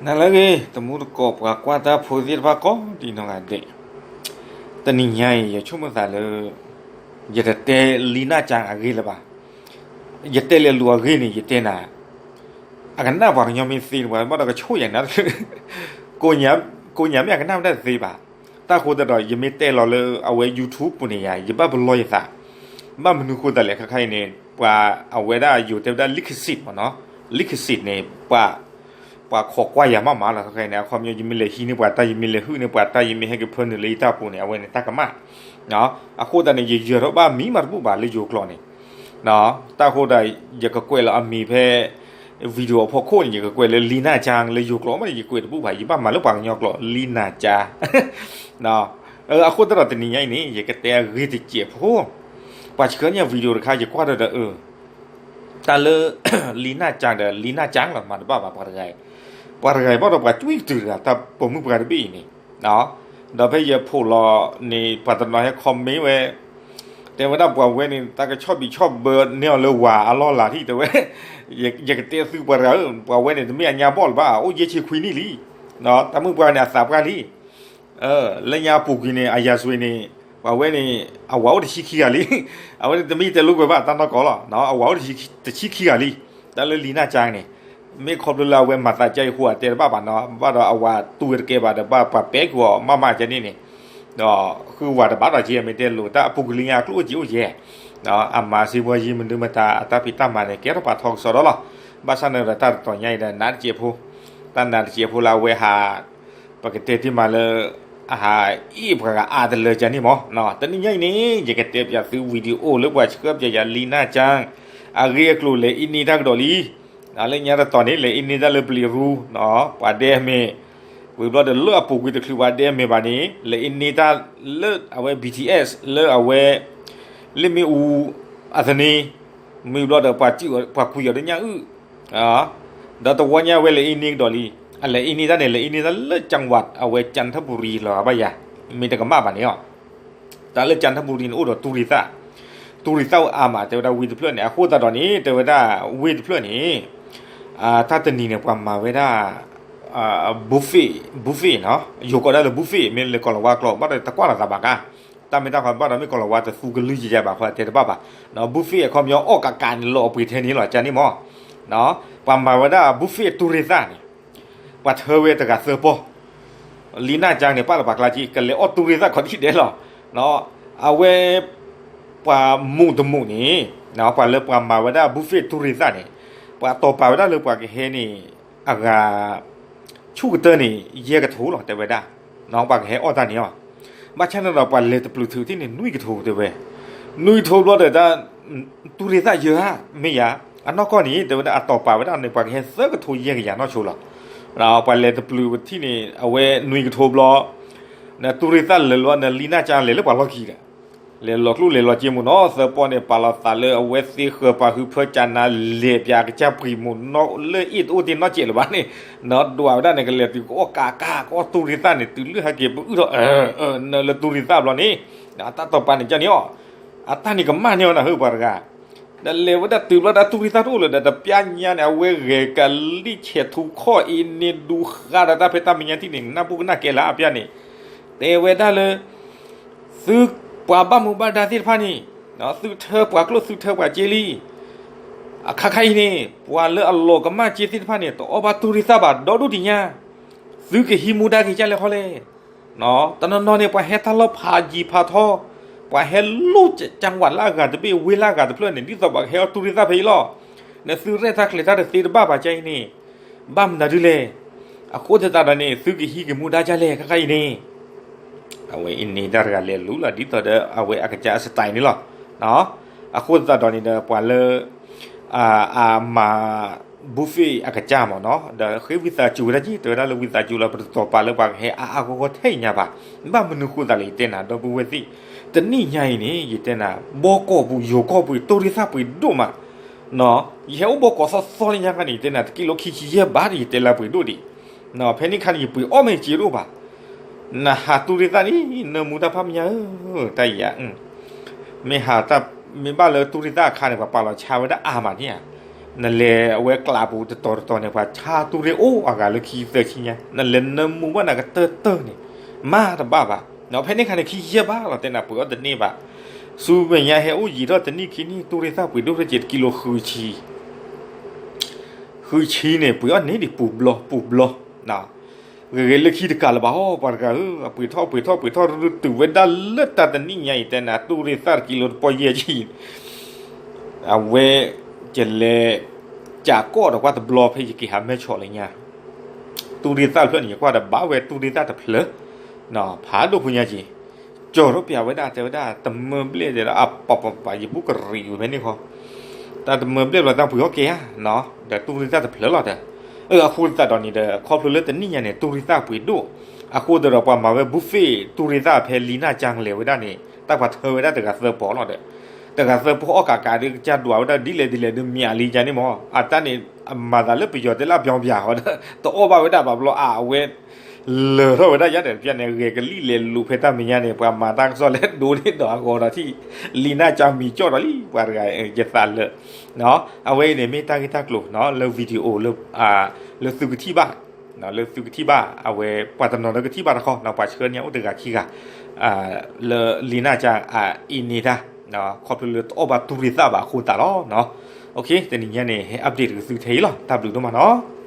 နၤလၢအဂ့ၤ တံၤသကိးပှၤကွၢ်တၢ်ဖိသ့ၣ်တဖၣ်ကိးဒံနီၢ်ဂၤဒဲး, တနံၤညါအံၤ ယဆိကမိၣ်သးလၢ ယတတဲလံနၢ်ကၠၢ်အဂ့ၢ်လၢၤဘၣ်. ယတဲလဲၤလူၤအဂ့ၢ်န့ၣ် ယတဲနၤ အကနၣ်ပှၤကညီမ့ၢ်သ့န့ၣ် ပှၤဘၣ်ဒီးကဆိၣ်ယၤနၤတချုး, ကိးညါမ့ၢ်အကနၣ်ဝဲဒၣ်တသ့ဘၣ်. တၢ်ဃိသတးဒီး ယမ့ၢ်တဲလီၤလၢအဝဲ YouTube ပူၤန့ၣ်ယါ ယဘၣ်ပလီၢ်ယသး, ဘၣ်မနုၤဃိသတးလဲၣ် ခဲခါအံၤန့ၣ် ပှၤအဝဲဒၣ်ယိၤတဲဝဲဒၣ် လိခစံးမ့ၢ်နီၤ, လိခစံးန့ၣ် ပှၤ ပှၤခိးကွၢ်ယၤမးမးလီၤ. ခဲခါအံၤန့ၣ် အခီပညီ ယမ့ၢ်လဲၤဟံးန့ၢ်ပှၤတၢ် ယမ့ၢ်လဲၤဟုၣ်န့ၢ်ပှၤတၢ် ယမ့ၢ်ဟဲက့ၤဖၢနုာ်လၢယတၢ်ပူၤန့ၣ် အဝဲန့ၣ်တၢ်ကမၣ် အဃိသတးန့ၣ် ယယၢၤထီၣ်ဘၣ်မံၤမးတဘူၣ်ဘၣ်လၢယိၤကျိာ်န့ၣ်, တၢ်ဃိသတး ယကကွဲးလီၤအမံၤဖဲ video အဖီခိၣ်န့ၣ် ယကကွဲးလၢလံနၢ်ကၠၢ်လၢယိၤကျိာ်မးန့ၣ် ယကွဲးတဘူၣ်ဘၣ် ယဘၣ်မၤလၢပှၤကညီကျိာ် လံနၢ်ကၠၢ် အဃိသတးဒီးတနံၤညါအံၤန့ၣ် ယကတဲအဂ့ၢ်တစဲးဖိ, ပှၤဆှၢန့ၢ် video တခါ ယကွၢ်ဒီးဒီး တၢ်လၢ လံနၢ်ကၠၢ်ဒီး လံနၢ်ကၠၢ်လီၤ မၤတဘၣ်ဘၣ် ပှၤတဂၤအံၤ, ပှၤတဂၤအံၤဘၣ်ဒီးပှၤကွံကတုၤတဂၤ တၢ်ပိာ်မုၣ်ပှၤတဘ့ၣ်အံၤန့ၣ်, ဒီးဖဲယဖိးလီၤန့ၣ် ပှၤတနီၤဟဲ comment ဝဲ, တဲဝဲဒၣ်ပှၤဝဲန့ၣ် တၢ်ကဆီၣ်ဘံးဆီၣ်ဘၢန့ၢ်အီၤလၢဝၤအလီၢ်လၤထံၣ် တဲဝဲ, ယကတဲသုပှၤတဂၤဧၢ, ပှၤဝဲန့ၣ် တမ့ၢ်အညါဘီၣ်လၢၤဘၣ် အိၣ်ယဲၢ်ဆံခွံနံၣ်လံ, တၢ်မုၣ်ပှၤန့ၣ် အသးပှၢ်လံ လၢညါအပူၤကွံာ်န့ၣ် အယၤစွ့ၤန့ၣ် ပှၤဝဲန့ၣ် အဝၤအိၣ်တဆံခံဂၤလံ, အဝဲန့ၣ်တမ့ၢ်ယတဲလိာ်ကွဲဘၣ် တၢ်နီၢ်ကီၢ်လီၤ, အဝၤအိၣ်တဆံခံဂၤလံ, တၢ်လၢလံနၢ်ကၠၢ်န့ၣ်, မ့ၢ်ခီဖျိလၢအဝဲမၤသးကါအံၤဃိအတဲတဘၣ်ဘၣ်နီၤ, ဘၣ်ဒီးအဝၤတူၢ်ဝဲတကဲဘၣ်ဒီး ဘၣ်ပှၤပဲာ်ကွံာ်အီၤမးမးကဲန့ၣ်န့ၣ်, ဒီးဃုဝၤတဘၣ်ဒီးက့ မ့ၢ်တဲလိာ်တၢ်အပူၤကွံာ်လၢညါအကျိၣ်အိၣ်က့အိၣ်ယဲၢ်, အမၤစ့ဝဲယံမနုၤမတၤ အတၢ်ဖံးတၢ်မၤန့ၣ် ကဲထီၣ်ပာ်ထီကစီဒီလီၤ, ဘၣ်ဆၣ်န့ၣ်ဒီးတၢ်တတီၤညါအံၤဒီး နးတစဲးဖိ, တၢ်နးတစဲးဖိလၢအဝဲဟး ပကတဲတ့ၢ်မးလၢ အဟးအ့ၣ်ပှၤဂၤအါတလၢကန့ၣ်မး, တနံၤညါအံၤန့ၣ် ယကတဲပၠးသု video လၢပှၤဆှၢပၠးယၤလံနၢ်ကၠၢ် အဂ့ၢ်အကျိၤလဲၤအ့န့ၢ်တၢ်ကဒီးလံ, လၢညါတတီၤန့ၣ် လဲၤအ့န့ၢ်တၢ်လၢပျံၤရူ ပှၤဒဲအမ့ၢ်, ဝံၤဘျီဒီးလၢအပူၤကွံာ်တချုးပှၤဒဲအမ့ၢ်ဘၣ်န့ၣ် လဲၤအ့န့ၢ်တၢ်လၢအဝဲ ဘံၣ်ထံၣ်အဲး လၢအဝဲ လ့ၣ်မ့ၣ်အူ အသန့ၤ, မ့ၢ်ဘျီဒီးပှၤကွံာ်အီၤဒီးညၣ်အုၣ်, ဒီးတဝီညါဝဲလဲၤအ့န့ၢ်ကဒီးလံ, အလဲၤအ့န့ၢ်တၢ်န့ၣ် လဲၤအ့န့ၢ်တၢ်လၢ จังหวัด အဝဲ จันทบุรี လီၤဘၣ်ယၤ, မ့ၢ်တကမၣ်ဘၣ်န့ၣ်လီၤ, တၢ်လၢ จันทบุรี န့ၣ် အိၣ်ဒီးတူၢ်ရံသၣ်, တူၢ်ရံသၣ်အိၣ်အါမး တဲဝဲဒၣ်ဝ့ၢ်တဖျၢၣ်န့ၣ်, အဃိသတးဒီးန့ၣ် တဲဝဲဒၣ်ဝ့ၢ်တဖျၢၣ်န့ၣ် တၢ်တနံၤန့ၣ် ပှၤမၤဝဲဒၣ် buffet, buffet နီၤ, ယိၤကိးဒၣ်လၢ buffet မ့ၢ်လၢကီၢ်လၤဝါကျိာ် ဘၣ်ဒီးတကွၢ်လီၤသးဘၣ်ကါ, တၢ်မ့ၢ်တၢ်ခီဘၣ်ဒီးမ့ၢ်ကီၢ်လၤဝါတသူကလုၢ်ယယၤဘၣ်ဃိတဲတဘၣ်ဘၣ်, buffet အခီပညီအီၣ်ကးကးန့ၣ် လီၤအပှ့ၤထဲန့ၣ်လီၤ ကန့ၣ်မး, ပှၤမၤဝဲဒၣ် buffet တူၢ်ရံသၣ်န့ၣ်, ပှၤထၢဝဲတဂၤသၢပီၢ်, လံနၢ်ကၠၢ်န့ၣ် ပာ်လီၤပာ်ကျါက့ ကလဲၤအီၣ်တူၢ်ရံသၣ်ခီဒံးဒဲးလီၤ, အဝဲ ပှၤမူးတမူးန့ၣ်, ပှၤလၢပှၤမၤဝဲဒၣ် buffet တူၢ်ရံသၣ်န့ၣ်, ပှၤတီၤပာ်ဝဲဒၣ်လၢပှၤကဟဲန့ၣ် အဂၤ ဆူၣ်ကတၢၢ်န့ၣ် ယဲၢ်ကထိလီၤ တဲဝဲဒၣ်, ပှၤကဟဲအီၣ်တၢ်န့ၣ်လီၤ, ဘၣ်ဆၣ်န့ၣ်ဒီးပှၤလဲၤတပျုးထုးထံၣ်န့ၣ် နွံကထိတဲဝဲ, နွံကထိဘျီဒီးတၢ် တူၢ်ရံသၣ်ယၢၤဧါ မ့ၢ်ယၤ, အနီၢ်ကီၢ်န့ၣ် တဲဝဲဒၣ်အတီၤပာ်ဝဲဒၣ်န့ၣ် ပှၤကဟဲသၢကထိယဲၢ်ကယၤနီၢ်ဆိလီၤ, ပှၤလဲၤတပျုးထံၣ်န့ၣ် အဝဲနွံကထိဘျီ နတူၢ်ရံသၣ်လဲၤလီၤ နလံနၢ်ကၠၢ်လဲၤလၢပှၤလီၢ်ခံဒီး လဲၤလီၤကျိၣ်လဲၤလီၤစ့မ့ၢ်နီၤ သၢပီၢ်န့ၣ် ပာ်လီၤသးလၢအဝဲသ့ဃၢၤပာ်ဃုာ်ဖၢကၠးနၤ လဲၤပၠးကစၢ်ပှံၤမ့ၢ်နီၤ လၢအ့ၣ်တအိၣ်တ့ၢ်နီတစဲးလၢၤဘၣ်န့ၣ်, နဒွးဝဲဒၣ်န့ၣ် ကလဲၤတုၤကအီၣ်ကးကး ကအီၣ်တူၢ်ရံသၣ်န့ၣ် တုၤလၢဟဲက့ၤပအုၣ်ထီၣ် နလၢတူၢ်ရံသၣ်ဘျီန့ၣ်, အတၢ်တီၤပာ်န့ၣ်ကန့ၣ်အီၤ, အတၢ်န့ၣ်ကမၣ်န့ၢ်အီၤနၤဟၢပှၤတဂၤ ဒီးလဲၤဝဲဒၣ်တုၤဘျီဒီးတူၢ်ရံသၣ်တအိၣ်လၢၤဒီး တပျၢ်ညါန့ၣ် အဝဲဂဲၤကလံၣ်ဆဲးထူခီၣ်အ့န့ၢ်ဒူဃါဒီးတၢ်ဖဲတၢ်မဲာ်ညါထံၣ်န့ၣ် နၢ်ပူၣ်ကနၣ်ကဲလၢအပျၢ်န့ၣ်, တဲဝဲဒၣ်လၢ သုပှၤဘၣ်မူဘၣ်ဒါသ့ၣ်တဖၣ်န့ၣ်, သုထၢပှၤကျိၣ်သုထၢပှၤစ့လံ, အခါခါအံၤန့ၣ် ပှၤလၢအလီၤကမၣ်စ့သ့ၣ်တဖၣ်န့ၣ် တအီၣ်ဘၣ်တူၢ်ရံသၣ်ဘၣ် ဒီဒူၣ်တညါ, သုကဟံးမူဒါက့ၤဒ်လဲၣ်ခီလဲၣ် တနီၤနီၤန့ၣ် ပှၤဟဲတၢ်လီၢ်ဖးယံၤဖးထီ, ပှၤဟဲလိၣ်ကၠၢ်ဝးလၢအဂၤတဘ့ၣ် ဝ့ၢ်လၢအဂၤတဖျၢၣ်န့ၣ် ဒ်သိးပှၤကဟဲအီၣ်တူၢ်ရံသၣ်ဖဲအံၤလီၤ. နသုရဲၣ်တၢ်ကျဲၤတၢ်တသ့တဘၣ်ဘၣ်ကၢ်အံၤန့ၣ်, ဘၣ်မနုၤဒ်လဲၣ်. အဃိသတးဒီးန့ၣ် သုကဟံးက့ၤမူဒါဒ်လဲၣ် ခဲခါအံၤန့ၣ် အဝဲအံၤန့ၣ်တၢ်တဂၤလဲၤလူလီၤ ဒ်သိးဒီးအဝဲအကစၢ်အ style န့ၣ်လီၤ. အဃိသတးဒီးန့ၣ်ဒီး ပှၤလၢ အမၤ buffet အကစၢ်မ့ၢ်နီၤ ဒီးဃ့ဝံသးစူၤဝဲဒၣ်က့ တဲဝဲဒၣ်လၢဝံသးစူၤလီၤ ပတတီၤပာ်လၢပှၤကဟဲအါအါဂီၢ်ဂီၢ်ထဲအံၤညါဘၣ်. ဘၣ်မနုၤဃိသးလဲၣ် ယတဲနၤ ဒီပုၢ်ဝဲၢ်သ့ၣ်, တနံၣ်ညါအံၤန့ၣ် ယတဲနၤ ဘီကီၢ်ပူၤ ယိၤကီၢ်ပူၤ တူၢ်ရံသၣ်ပှ့ၤဒိၣ်မး ယဟဲအိၣ်ဘီကီၢ်သီသီလၢညါခါန့ၣ် ယတဲနၤ တကံလိခံဆံယဲၢ်ဘးဒီး ယတဲလၢပှ့ၤဒိၣ်ဒံး. ဖဲန့ၣ်ခါန့ၣ် ယပှ့ၤအီၣ်မ့ၢ်စ့ဒိၣ်ဘၣ်. နဟးတူၢ်ရံသၣ်န့ၣ် နၢမူတၢ်ဖးမညါဧၢ, တၢ်အံၤဧါ, မ့ၢ်ဟးတၢ် မ့ၢ်ဘၣ်လၢတူၢ်ရံသၣ်အခါန့ၣ် ပှၤပာ်လီၤဆါဝဲဒၣ်အါမးန့ၣ်ဧါ. နလဲၤအဝဲကျးပူၤတတီၤတတီၤန့ၣ် ပှၤဆါတူၢ်ရ့ၣ်အိၣ်အဂၤလၢခံသၢဆံညါ, နလဲၤနၢမူဘၣ်နၤကတၢၢ်တၢၢ်န့ၣ် မၤတဘၣ်ဘၣ်. ဖဲန့ၣ်ခါန့ၣ် ခံယဲၢ်ဘၣ်လီၤ တဲနၤပှ့ၤအီၣ်တန့ၢ်ဘၣ်. ဆူမဲာ်ညါဟဲအိၣ်ယံာ်ထီၣ်တနံၣ်ခံနံၣ် တူၢ်ရ့ၣ်သၣ်ပှ့ၤဒိၣ်ထီၣ်က့ၤတကံလိဃုဆံ ဃုဆံန့ၣ် ပှ့ၤအီၣ်န့ၢ်ဒံးပူၤဘျီပူၤဘျီ ဂ့ၤဂ့ၤလၢခံတကးလၢၤဘၣ်ဟီ ပှၤတဂၤဧၢ, အပှ့ၤထီၣ်ပှ့ၤထီၣ်ပှ့ၤထီၣ် တုၤဝဲဒၣ်လၢတၢ်တနံၣ်ညါအံၤ တဲနၤ တူၢ်ရ့ၣ်သၣ်တကံလိတပီၢ်ယဲၢ်ဆံ အဝဲ ကလဲၤ ကးကီၢ်ဒီးကွၢ်တဘျီဖဲယက့ၤဟးမဲၢ်ဆီးလၢညါ, တူၢ်ရ့ၣ်သၣ်တဖျၢၣ်န့ၣ် ယကွၢ်ဒီးဘၣ်ဝဲတူၢ်ရ့ၣ်သၣ်တဖျၢၣ် ဖးဒိၣ်ဖိညါက့ၤ ကၠီၤထီၣ်ပျးဝဲဒၣ် တဲဝဲဒၣ် တမၢဘျဲၣ်တဲဒီး အပပပ ယဘူၣ်ကရံးဝဲဖဲန့ၣ်ခီ တၢ်တမၢဘျဲၣ်ဘျီတၢ်ပှ့ၤအီၣ်ကဲဧါ, ဒီးတူၢ်ရ့ၣ်သၣ်တဖျၢၣ်လီၤဒီး, အဃိသတးဒီးန့ၣ်ဒီး ခီဖျိလၢတနံၣ်ညါန့ၣ် တူၢ်ရ့ၣ်သၣ်ပှ့ၤဒိၣ်, အဃိသတးဒီးပှၤမၤဝဲ buffet တူၢ်ရ့ၣ်သၣ်ဖဲလံနၢ်ကၠါလဲၤဝဲဒၣ်န့ၣ် တၢ်ပှၤထၢဝဲဒၣ်တဂၤသၢပီၤလီၤဒီး, တဂၤသၢပီၤအီၣ်ကးကးဒီး ကစၢ်ဒွးဝဲဒၣ်ဒ်လဲၣ်ဒ်လဲၣ်ဒီးမ့ၢ်အလံကၠါန့ၣ်မး, အတၢ်န့ၣ် အမၤသးလၢပယီၤတဲလၢအပျီပျါဃီဒီး တအီၣ်ဘၣ်ဝဲဒၣ်ဘၣ်ဘျီအဝဲ လၢာ်ထီၣ်ဝဲဒၣ်ယါဒီး ပျၢ်န့ၣ် ဂဲၤကလံၣ်လဲၤလူၤဖဲတၢ်မဲာ်ညါန့ၣ် ပှၤမၤတၢ်ကစီၣ်လဲၤဒိးန့ၢ်ဒီးအဂီၤဒီးထံၣ် လံနၢ်ကၠါမံၤကၠီၣ်ဒီးလံ ပှၤတဂၤ ယသးလၢ အဝဲအံၤန့ၣ်မ့ၢ်တၢ်ဂ့ၢ်တၢ်ကျိၤလၢ video လၢ လၢသုကထံၣ်ဘၣ်, လၢသုကထံၣ်ဘၣ် အဝဲပှၤတနီၤလၢကထံၣ်ဘၣ်တခီ ပှၤဆှၢန့ၢ်အိၣ်တဂၤခံဂၤ လၢလံနၢ်ကၠါအအံၤန့ၣ်တၢ် ခီဖျိလၢတအီၣ်ဘၣ်တူၢ်ရ့ၣ်သၣ်ဘၣ်အဃိသတးလီၤ. တနံၤညါန့ၣ် ဟဲ update ကသုထဲအံၤလီၤ. တၢ်ဘျုးဒိၣ်မးနီၤ.